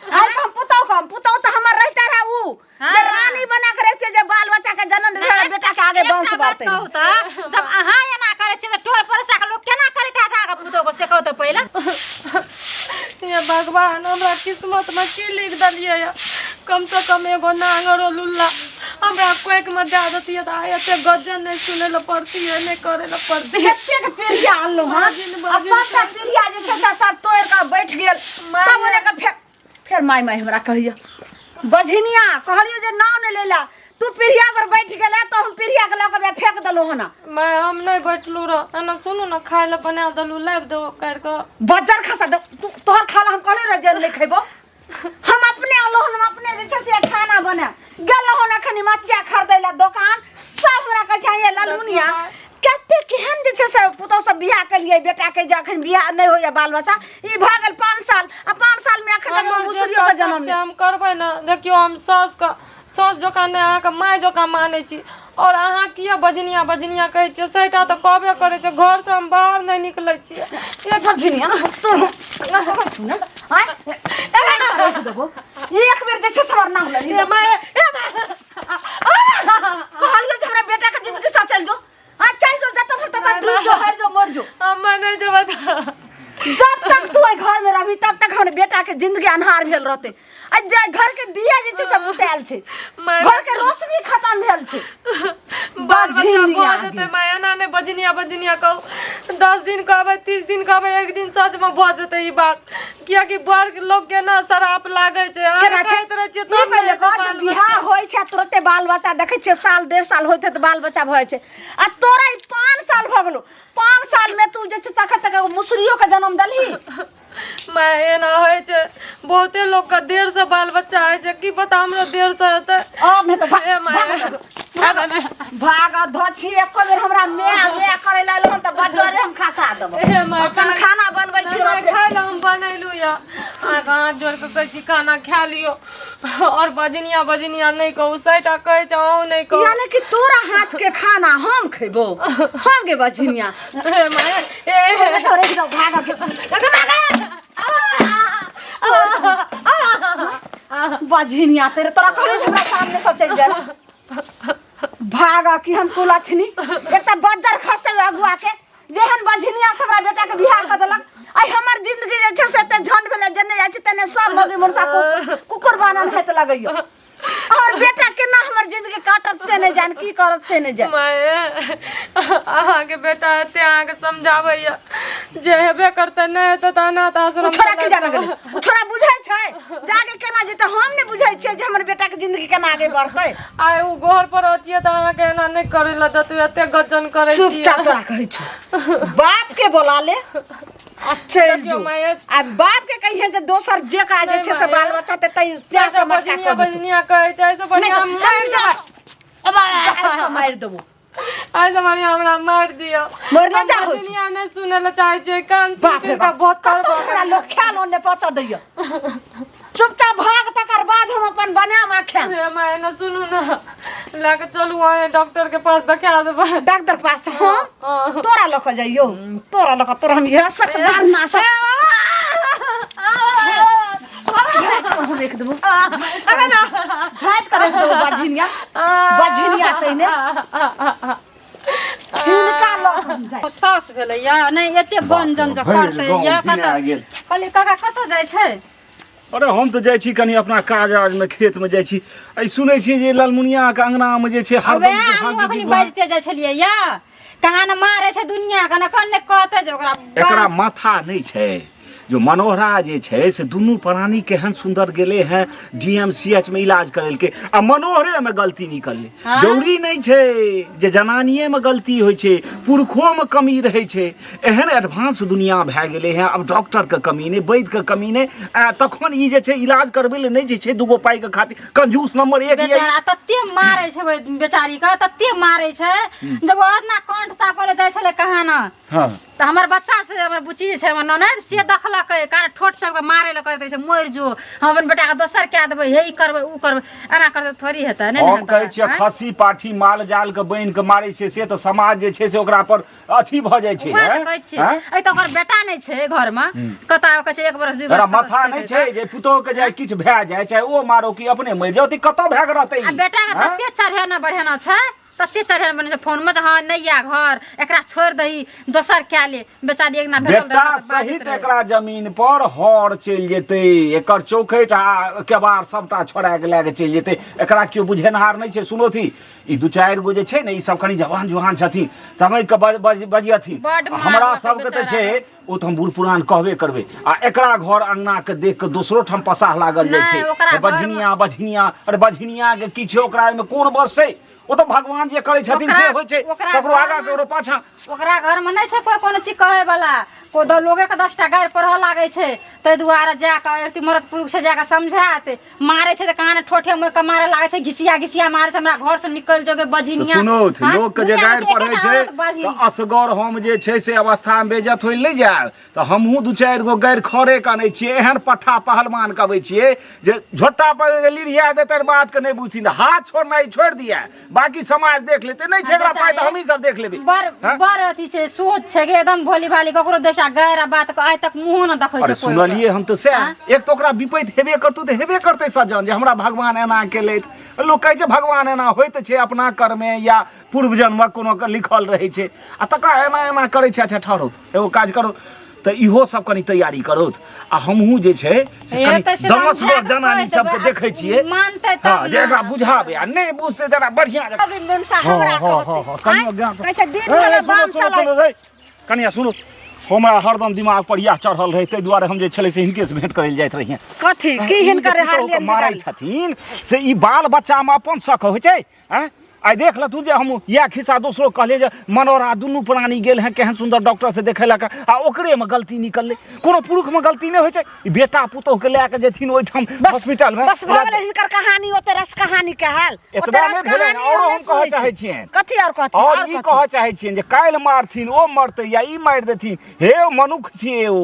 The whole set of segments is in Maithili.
आइ हम पुतौ के हम पुतौ तऽ हमर रहिते रहे उ जे रानी बना के रहिते जे बाल बच्चा के जन्म देते रहे, बेटा के आगे वंश एकटा बात बढ़ते कहू तऽ जब अहाँ एना करै छियै तऽ टोल पड़ोसा के लोक केना करैत हैत अहाँके पुतोह के से कहू तऽ पहिले हे भगवान हमरा किस्मत में की लिख देलियै ये कम से कम एगो नांगर लुल्ला हमरा कोइक में दए देतियै तऽ आइ एते गजन नहि सुनै लए पड़तियै नहि करै लए पड़तियै कतेक पीढ़िया अनलहुँ हँ बाजिन, आ बाजिन। सबटा पीढ़िया जे छै से सब तोड़ि कऽ बैठ गेल तब ओने के फेर फेर माय माय हमरा कहैया बझिनिया कहलियो जे नाव नहि लेला तू पीढ़िया पर बैठ गेला तऽ हम पीढ़िया के लऽ कऽ फेंक देलहुँ हन माय हम नहि बैठलहुँ रह एना सुनू ने खाय लए बना देलहुँ लाबि देबो काटि कऽ बज्जर खसा दे तू तोहर खाला हम कहले रह जे नहि खैबो हम अपने अलो हम अपने जे छै से खाना बना गेल हन अखन मच्चा खरीदै ला दोकान सब हमरा कहै छै ये ललमुनिया कते केहन जे छै से पुतहु सब बियाह केलियै बेटा के जे अखन बियाह नहि होइया बाल बच्चा ई भऽ गेल 5 साल आ 5 साल में अखन तक हमर जे मुसरियो के जन्म कर्तव्य छै हम करबै ने। देखियौ, हम साउसके साउस जकाँ नहि, अहाँके माय जकाँ मानै छी। आओर अहाँ किया बजनिया बजनिया कहै छियै? सहीटा तऽ कहबे करै छै। घरसँ हम बाहर नहि निकलै छियै। ए बजनिया तू ने आय एना राखि देबो। एक बेर जे छै से हमर नाम लऽ। ए माय, ए माय। कहलियो जे हमरा बेटा के जिंदगी से चल जो आ चल जो, जतऽ भर ततऽ डूब जो, हर जो, मर जो। हम नहि जेबै तऽ जब तक तू एहि घर में रहबी तब तक हमर बेटा के जिंदगी अन्हार भेल रहते। आ जे घर के दिया जे छै से बुतायल छै, घर के रोशनी खत्म भेल छै। बाल बच्चा बझिनिया भऽ जेतै माय। एना नहि बजनिया बजनिया कहू। 10 दिन कहबै, 30 दिन कहबै, एक दिन सचमे भऽ जेतै ई बात, कियाकि बड़ लोक के ना श्राप लागै छै। अहाँ केना छै? कहैत रहै छियै ई तब ने पहिले हेतै कह जे बाल बियाह बच्चा। होइ छै तुरते बाल बच्चा देखै छियै साल 1.5 साल होइत तऽ बाल बच्चा भऽ जाइ छै। आ तोरा ई 5 साल भऽ गेलो। 5 साल में तू जे छै से अखन तक एगो मुसरियो के जन्म देलही? माय, एना होइ छै, बहुते लोक के देर से बाल बच्चा होइ छै। की पता हमरो देर से हेतै। आब नहि तऽ भाग। ए माय। भाग धोछी। एको बेर हमरा मे मे करै ला एलहन तऽ बजरे हम खसा देबो। ए माय। अपन खाना बनबै छी। माय, खाय लए हम बनेलहुँ यऽ। अहाँके हाथ जोड़ि कऽ कहै छी, खाना खा लियौ आओर बजनिया बजनिया नहि कहू। सहीटा कहै छै, अहूँ नहि कहू। यानी कि तोरा हाथ के खाना हम खेबो? हम गे बझिनिया? ए माय, ए। तोरे के भाग के बझिनिया तेरे। तोरा कहली हमरा सामने से चलि जा, भाग कि हम कुलक्षणी एकटा बज्जर खसते अगुआ के। जेहन बझिनिया से हमरा बेटा के बियाह कऽ देलक, आइ हमर जिंदगी जे छै से एते झंड भेलै। जेने जाइ छी तेने सब मौगी मुरसा कुकुर बानन हेत लगैयो। हमर बेटा केना हमर जिंदगी काटत से नहि जान, की करत से नहि जान। माय, अहाँके बेटा एते अहाँके समझाबैया जे हेबे करतै, नहि हेतै तऽ अनाथ ओ आश्रम छोड़ा की जाना गेलै? ओ छोड़ा बुझै छै जाके केना जेतै? हम नहि बुझै छियै जे हमर बेटा के जिंदगी केना आगे बढ़तै। आइ ओ घर पर रहतियै तऽ अहाँके एना नहि करै लए देतै। एते गजन करै छियै। चुपचाप तोरा कहै छौ, बाप के बोला ले आ चलि देखियौ जो। माय। आ बाप के कहिए जे दोसर जेकरा जे छै से माय। बाल बच्चा ते तै से से मटका बजनिया कऽ देतौ। बजनिया कहै छै, एहिसँ नहि बढ़िआँ तऽ मारि मारि मारि देबो। एहिसँ बढ़िआँ हमरा मारि दिअ। मरने हम जा होइ छौ। बजनिया नहि सुनै लए चाहै छियै। कान सुनि बाप रे सुनि कऽ बाप, बहुत कतौ हमरा लोक खायल ओन्ने पहुँचा दैया। चुपचाप भाग, तकर बाद हम अपन बनाम आ खायब। हे माय, ने सुनू ने, लए कऽ चलू अहें डॉक्टर के पास, देखा देबै। डॉक्टर पास हम हाँ। तोरा लऽ कऽ जइयौ? तोरा लऽ कऽ तोरा हम इएह सक बार ना सक हम रख देबो, झाँपि कऽ रख देबो। बझिनिया बझिनिया तैने हिनका लऽ कऽ हम जाइ। साउस भेलैया नहि एते गंजन जे भरि करतै गाँव या घिना कतऽ गेल। कहलियै काका, कतऽ जाइ छै? अरे, हम तऽ जाइ छी कनि अपना काज आजमे, खेतमे जाइ छी। ऐ सुनै छी जे ललमुनिया के अंगनामे जे छै हरदम वएह हमहूँ अखनी बाजिते जाइ छलियै या कहाँ ने मारै छै दुनिया के ने कन ने कहतै जे ओकरा। एकरा माथा नहि छै। जो मनोहरा जे छै से दुनू प्राणी केहन सुन्दर गेलै हैं डीएमसीएच में इलाज करेलकै आ मनोहरे में गलती निकललै। हाँ। जरूरी नहि छै जे जनानिए में गलती होइ छै, पुरखो में कमी रहै छै। एहन एडवांस दुनिया भए गेलै हैं, आब डॉक्टरके कमी नहि, वैद्यके कमी नहि। आ तखन ई जे छै इलाज करबै लए नहि जे छै दूगो पाइके खातिर कंजूस नंबर एक ये। बेचारा तते मारै छै ओहि बेचारी के, तते मारै छै। जब ओ अपना कंठ चापल जाइ छलै कहाँ ने तऽ हमर बच्चा से, हमर बुच्ची जे छै, हमर ननैद से देखलक। मारलकै कारण ठोट सबके मारे लए कहैत रहै छै मरि जो हम अपन बेटाके दोसर कए देबै हे ई करबै ओ करबै एना करतै थोड़ी हेतै नहि ने हम हेतै कहै छियै आँय? खस्सी पाठी माल जाल के बान्हि के मारै छै से तऽ समाज जे छै से ओकरा पर अथी भऽ जाइ छै उएह तऽ हैं? कहै छियै हैं? अइ तऽ ओकर बेटा नहि छै घरमे कतऽ कहै छै एक बरस दुई एकरा बरस माथा नहि छै जे पुतोह के जाय किछु भए जाय चाहे ओ मारो कि अपने मरि जाओ तऽ कतऽ भए के रहतै आ ई? बेटाके हैं? तते चढ़ेना बढ़ेना छै तते चढ़ेना बने छै फोनमे जे हँ नहि या घर एकरा छोड़ि दही दोसर कए ले बेचारी एक दिना भेटल बेटा रहै तऽ बाजैत सहित रहै। एकरा जमीन पर हर चलि जेतै एकर चौखटि आ केबाड़ सबटा छोड़ा के लए के चलि जेतै एकरा केओ बुझेनहार नहि छै सुनोथी ई दू चारि गो जे छै ने ई सब कनि जवान जुहान छथिन तमै के बजियथिन बड्ड मारलकै हमरा सबके तऽ छै बेचारा। ओ तऽ हम बूढ़ पुरान कहबे करबै आ एकरा घर अंगना के देख के दोसरो ठाम पसाह लागल जाइ नहि, छै ओकरा घरमे- बझनिया बझनिया अरे बझनिया के की छै ओकरा ओहिमे कोन बस छै ओ तऽ भगवान जे करै छथिन से ओकरा- होइ छै ओकरा ककरो आगाँ घरमे- ककरो पाछाँ ओकरा घरमे नहि छै कोइ कोनो चीज कहैवला कोइ लोगेके 10 टा गारि पढ़ऽ लागै छै ताहि दुआरे जा कऽ अथी मरद पुरुषसँ जा कऽ समझायत मारै छै तऽ कान ठोठे मोड़ि कऽ मारऽ लागै छै घिसिया घिसिया मारै छै हमरा घरसँ निकलि जोगे तऽ बझिनिया सुनू हाँ? लोकके जे दुनियामे गारि पढ़ै एकेटा छै औरत बझिन तऽ असगर हम जे छै से अवस्थामे बेइज्जत होइ लए नहि जायब तऽ हमहूँ दू चारि गो गारि खरे के अनै छियै एहन पट्ठा पहलवान के अबै छियै जे झोटा पर जे लिरिया देतनि बातके नहि बुझथिन हाथ छोड़नाइ छोड़ि दिया बाकी समाज देख लेतै नहि छै एकरा पाइ तऽ हमही सब देख लेबै बड़ हाँ? बड़ अथी छै सोच छै कि एकदम भोली भाली ककरो दोसरा गारि आ बात के आइ तक मुँहो न देखै अरे छै कोइ ओकरा। सुनलियै हम तऽ सएह एक तऽ ओकरा विपैत हेबे करतौ तऽ हेबे करतै सज्जन जे हमरा भगवान एना केलथि लोक कहै छै भगवान एना होइत छै अपना कर्मे या पूर्व जन्मक कोनो के लिखल रहै छै आ तकरा एना एना करै छै अच्छा ठहरो एगो काज करू तऽ इहो सब कनि तैयारी करौथ आ हमहूँ जे छै से हे कनि तऽ से दमसगर समझा कऽ जनानी कहै सबके देबै, देखै छियै मानतै तब हँ जे ने। एकरा बुझाबै आ नहि बुझतै तऽ एकरा बढ़िआँ जकाँ अभी मुनसा हमरा कहतै कनियो ज्ञान कहै छै दिन ए, भर सुनू, बम सुनू, चलै सुनू, रे। कनिया सुनू हमरा हरदम दिमाग पर इएह चढ़ल रहै ताहि दुआरे हम जे छलै से हिनकेसँ भेंट करै लए जाइत रहियै कथी की ई जे हिनकर पुतोहुके हारलियन मारै छथिन से ई बाल बच्चामे अपन शक होइ छै आँय आइ देख लथुन जे हम इएह खिस्सा दोसरो कहलियै जे मनोरा दुनू प्राणी गेल हेँ केहन सुन्दर डॉक्टरसँ देखेलक आ ओकरेमे गलती निकललै कोनो पुरुषमे गलती नहि होइ छै ई बेटा पुतोहुके लए कऽ जेथिन ओहिठाम बस हॉस्पिटलमे बस भऽ गेलै हिनकर कहानी ओते रस कहानी के हाल ओते एतबा रस नहि भेलै, कहानी औरो हम हम नहि कहऽ सुनै चाहै छी। छियनि। कथी और कथी और और ई कथी कहऽ चाहै छियनि जे काल्हि मारथिन ओ मरतै या ई मारि देथिन हे मनुख छियै ओ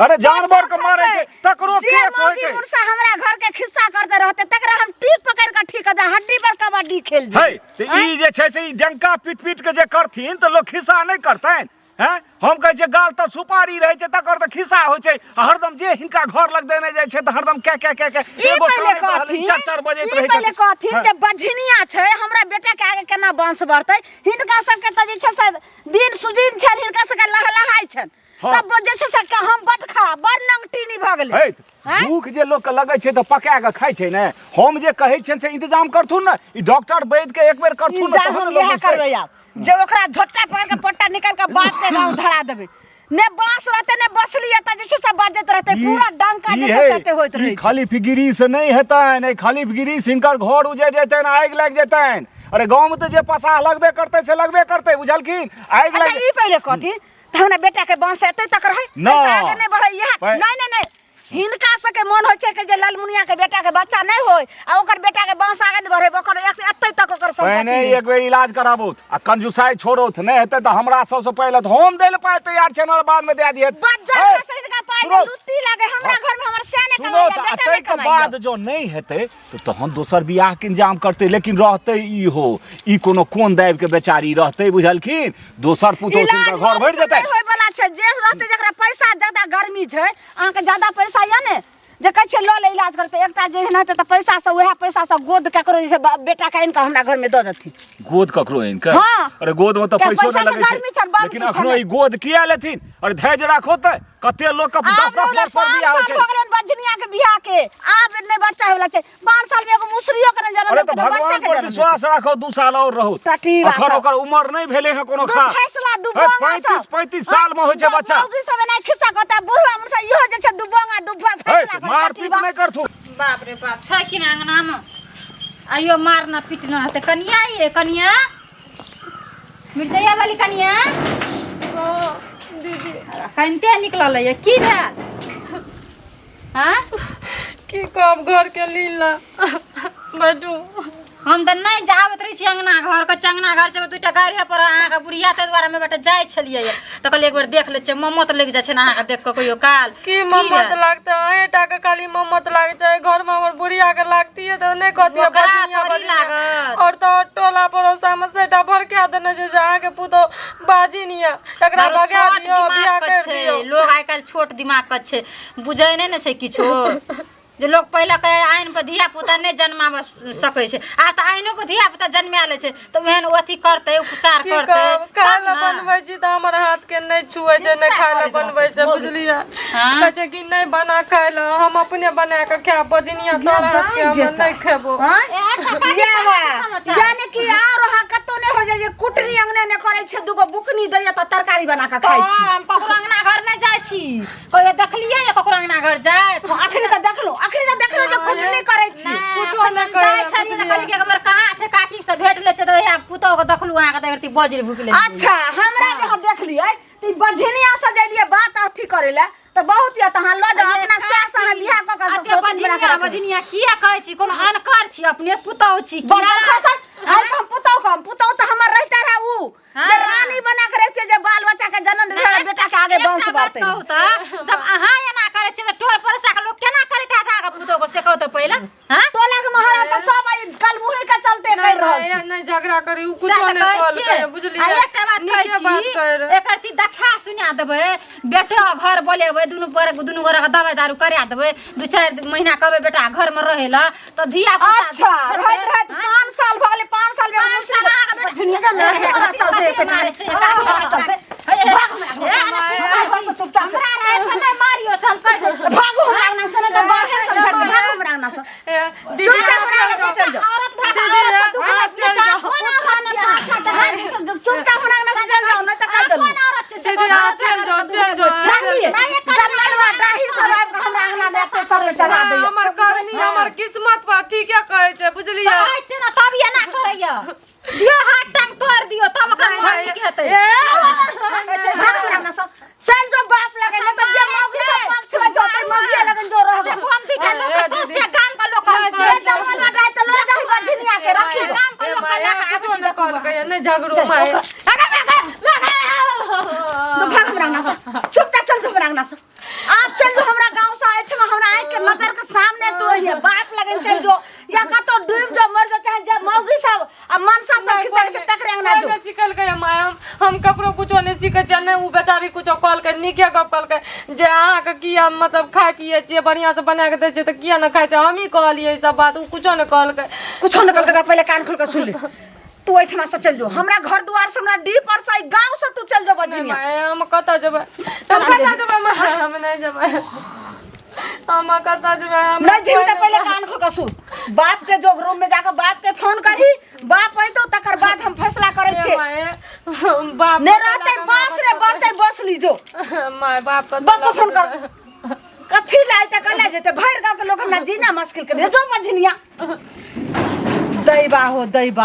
अरे जानवर के मारै छै तकरो जे केस होइ मौगी छै मुर्सा हमरा घर के खिस्सा करते रहते तकरा हम टीप पकड़ के ठीक कर दे हड्डी पर कबड्डी खेल है दे तऽ ई जे छै से ई डंका पीट पीट के जे करथिन तऽ लोक खिस्सा नहि करतनि हैं हम कहै छियै गाल तऽ सुपारी रहै छै तकर तऽ खिस्सा होइ छै आ हरदम जे हिनका घर लग देने जाइ छै तऽ हरदम क्या क्या क्या क्या ई एगो पहिले कानैत रहल कहथिन चर चर बजैत ई रहै पहिले छथिन कहथिन जे बझनिया छै हमरा बेटा के आगे केना वंश बढ़तै हिनका सबके तऽ जे छै से दिन सुदिन छनि हिनका सबके लहलहाइ छनि हाँ। तब जे छै से के हम बड खा बड़ नंगटीनी भऽ गेलै है आँय? भूख जे लोकके लगै छै तऽ पका कऽ खाइ छै ने हम जे कहै छियनि से इंतजाम करथुन ने ई डॉक्टर वैद्य के एक बेर करथुन ने इंतजाम तहन हम ने लोक इएह बुझतै। करबै आब जे ओकरा झोटा पकड़ के पट्टा निकाल के बाप के गाँव धरा देबै ने बांस रहतै ने बसली एतऽ जे छै से बजैत रहतै पूरा डंका ई जे छै है, से एते होइत ई रहै छै खलीफगिरी से नहि हेतनि एहि खलीफगिरी से हिनकर घर उजड़ि जेतनि आगि लागि जेतनि अरे गाँवमे तऽ जे पसाह लगबे करतै से लगबे करतै बुझलखिन आगि अच्छा लागि ई पहिले कहथिन तऽ हमरा बेटा के वंश एते तक रहै ना। एहिसँ आगे नहि बढ़ै इएह पहि- नहि नहि नहि हिनका सबके मन होइ छै कि जे ललमुनिया के बेटा के बच्चा नहि होय आ ओकर बेटा के वंश आगे नहि बढ़े ओकर एते तक ओकर पहिने संपत्ति रहै। एक बेर इलाज कराबौथ आ कंजूसाई छोड़ौथ नहि हेतै तऽ हमरा सबसँ पहिले तऽ हम दै लए पाइ तैयार छै और बादमे दए दिहथि बज्जर हे, खसै हिनका पाइ सुनो, के लुत्ती लागे हमरा घर में हमर से नहि सुनो कमाइया तऽ बेटा नहि ताहिके कमाइया बाद जँ नहि हेतै तऽ तहन दोसर बियाहके इंतजाम करतै लेकिन रहतै ई हो ई कोनो कोन दाबिके बेचारी रहतै बुझलखिन दोसर पुतोहु इलाज हिनकर घर भरि जेतै नहि होय वाला छै जे रहतै जकरा पैसा ज्यादा गर्मी छै अहाँके ज्यादा पैसा यऽ ने जे कहै छियै लऽ ले इलाज करतै एकटा जे एहन हेतै तऽ पैसासँ उएह पैसासँ गोद ककरो जे छै बेटाके आनि कऽ हमरा घरमे दऽ देथिन गोद ककरो आनि कऽ हाँ। अरे गोद में तऽ किया पैसो पैसा नहि के लगै छै गर्मी छनि, बाबू लेकिन के अखनो छनि। ई गोद किया लेथिन अरे धैर्य राखो तऽ कते लोक के आब दस दस रहलै वर्ष पर पाँच बियाह होइ साल छै भऽ गेलनि बझनिया के बियाह के आब नहि बच्चा होय वला छै 5 साल में एगो मुसरियो के नहि जनम अरे तऽ देलकै, बच्चा भगवान के पर जनम विश्वास राखो 2 साल और रहू टटी बात अखन सब। ओकर उमर नहि भेलै हँ कोनो दू खास फैसला दू हे, बोंगा 35 सब। 35 साल में होइ छै बच्चा मौगी सब एना खिस्सा कहता बुढ़वा मुसा इहो जे छै दू बोंगा दू हे, फैसला करता, मारपीट टटी नहि करथु बाप रे बाप छै कि ने अङ्गनामे आइयो मारना पीटना हेतै कनिया ये कनिया मिरचैया वाली कनिया हाँ दीदी कनिते निकलल ये की भेल हाँ की कहब घर के लीला बैठू हम तऽ नहि जाबैत रहै छी अङ्गना घर के चङ्गना घर छै दूटा गाड़िए पर अहाँके बुढ़िया ताहि दुआरे हम बेटा जाइ छलियै तऽ कहलियै एक बेर देख लै छियै ममत लागि जाइ छै ने अहाँके देख कऽ कहियो काल की ममत लागतै अहें टा के खाली ममत लागै छै घर में हमर बुढ़िया के लागतियै तऽ नहि कहतियै ओकरा बजनिया थोड़ी बजनिया। लागत। और तऽ और टोला पड़ोसा में सेटा भड़का देने छै जे अहाँके पुतोह बाजिन यऽ एकरा बड़ भगा छोट दियौ दिमाग बियाह के कर छै दियौ लोग आइ काल्हि छोट दिमाग के छै बुझै नहि ने छै किछो जे लोग पहिले कहै आइन पर धिया पुता नहि जन्माब सकै छै आब तऽ आइनो पर धिया पुता जन्मा लै छै तऽ ओहन अथी करतै उपचार की करतै कहब खाय तब लए ने। बनबै छी तऽ हमर हाथ के नहि छुए छै नहि खाय लए बनबै छै बुझलियै हाँ। कहै छै कि नहि बना खाय लए हम अपने बना कऽ खायब बजनिया तोरा हाथ के हम नहि खेबो आँय? ए, अच्छा, काकी, इएह, कहाँ से समाचार? यानी कि आर अहाँ कतौ नहि हो जाय जे कुटनी अंगने ने करै छै दूगो बुकनी दैया तऽ तरकारी बना कऽ खाइ छी हम ककरो अंगना घर नहि जाइ छी कहियो देखलियै या ककरो अंगना घर जाइत हँ, अखनी तऽ देखलो अखनी तऽ देखलो जे कुटनी करै छी कुछो नहि जाइ करै छलियै तऽ कहलियै कि एक बेर कहाँ छै काकी से भेट लै छै तऽ इएह पुतोह के देखलहुँ अहाँके तऽ एकरती बजरि भुकि लेलियै अच्छा हमरा जे हम देखलियै तऽ ई बझनिया से जलियै बात अथी करै लए तऽ बहुत यऽ तऽ अहाँ लऽ जाउ अपना सास अहाँ बियाह कऽ कऽ अते सौतीन बना कऽ बझनिया रखबै। बझनिया किया कहै छी कोनो अनकर छी अपने पुतोह छी बड़ किया खसल आइ के हम पुतौह के हम पुतौह तऽ हमर रहिता रहे उ जे रानी बना के रखते जे बाल बच्चा के जन्म दे बेटा के आगे वंश एकटा बात बढ़ते कहू तऽ जब अहाँ एना करै छियै तऽ टोल पड़ोसा के लोक केना करैत हैत अहाँके पुतोह के से कहू तऽ पहिले हाँ टोला के मोहल्ला तऽ सब आई कलमुही के चलते कर रहल नहि छै नहि झगड़ा करी उ सएह कुछो तऽ नहि कहै कहलकै छियै। बुझलियै आ एकटा बात कहै नीके बात छी कहै रहै एकर ती देखा सुना देबै बेटो घर बोलेबै दुनू पर दुनू गोरा के दवाइ दारू करा देबै दू चारि महीना कहबै बेटा घर में रहै ला तऽ धिया पुता अच्छा रहैत रहैत 5 साल भऽ गेलै 5 साल में पाँच साल अहाँके बेटा- झुनिया में एकरा चलते एते मारै छै, काकी मारै चलते हे, हे, भाग हमरा हे, अरे सुनू भाग बाजी। चुपचाप से। हमरा राति में नहि मारियौ से हम कहि दै छी। भागू हमरा अंगना से नहि तऽ बाहर समझा के भागू हमरा अंगना से ए, दीदी चुपचाप हमरा अंगना से चल जाओ औरत भए कऽ दीदी, औरत के दुख अहाँ नहि चलि जान, जाउ। कोन औरत छियै अहाँ? चुपचाप हमरा अंगना से चल जाओ नहि तऽ कहि देलहुँ कोन औरत छै से दीदी अहाँ चलि जाउ चलि जाउ जानलियै जानवरवा डाही सब आबि कऽ हमरा अंगना मे एते सर चढ़ा दैया हमर करनी हमर किस्मत पर ठीके कहै छै बुझलियै सहै छै ने तब एना करैया दियौ हाथ टांग तोड़ दियौ तब ओकर मन नीक हेतै ए, भाग हमरा अंगना से चल जो बाप लगे नहीं तऽ जे मौगी सब पक्ष में जो ते मौगी लगन जो रहबे हम दुइटा लोक के सौंसे गाम के लोक हम जे जमाना डाय तऽ लऽ जाही बझनिया के रखी दो। गाम के ए, लोक माय, लऽ कऽ आबै कुछो छी नहि कहलकै नहि झगड़ू माय तो भाग हमरा अंगना से चुपचाप चल जो हमरा अंगना से आप चल जो हमरा गांव से एठमा हमरा आँख के नजर के सामने तू रहिए बाप लगन चल जो या कतौ डूब जो मर जो चाहे जब मौगी सब आ मनसा सब खिसक छै तकरे अंगना जो नहि सिखलकै माय हम ककरो कुछो नहि सीखै छियै नहि ओ बेचारी कुछो कहलकै नीके गप कहलकै जे अहाँके किया मतलब खाइ पियै छियै बढ़िआँसँ बना कऽ दै छियै तऽ किया नहि खाइ छियै हमही कहलियै ई सब बात ओ कुछो नहि कहलकै कुछो न कहलकै तऽ पहिले कान खोल के सुन ले तू एहिठमा से चल जो हमरा घर दुआर से हमरा डीह पर से गांव से तू चल जो नहि बजनिया माय हम कतऽ जेबै हम कतऽ जेबै माय हम नहि जेबै हम कतऽ जेबै हमरा नहीं जेबही तऽ पहिले कान खोल के सुन बाप के जो रूम में जाके बाप के फोन करही बाप अइतो तकर बाद हम फैसला करै छियै माय बाप ने रहते बांस रे बढ़ते बस लीजो माय बाप बाप के फोन कर कथी लाय तऽ कला जेते भरि गाँव के लोग हमरा जीना मुश्किल कर जो बझनिया दैबा हो दैबा।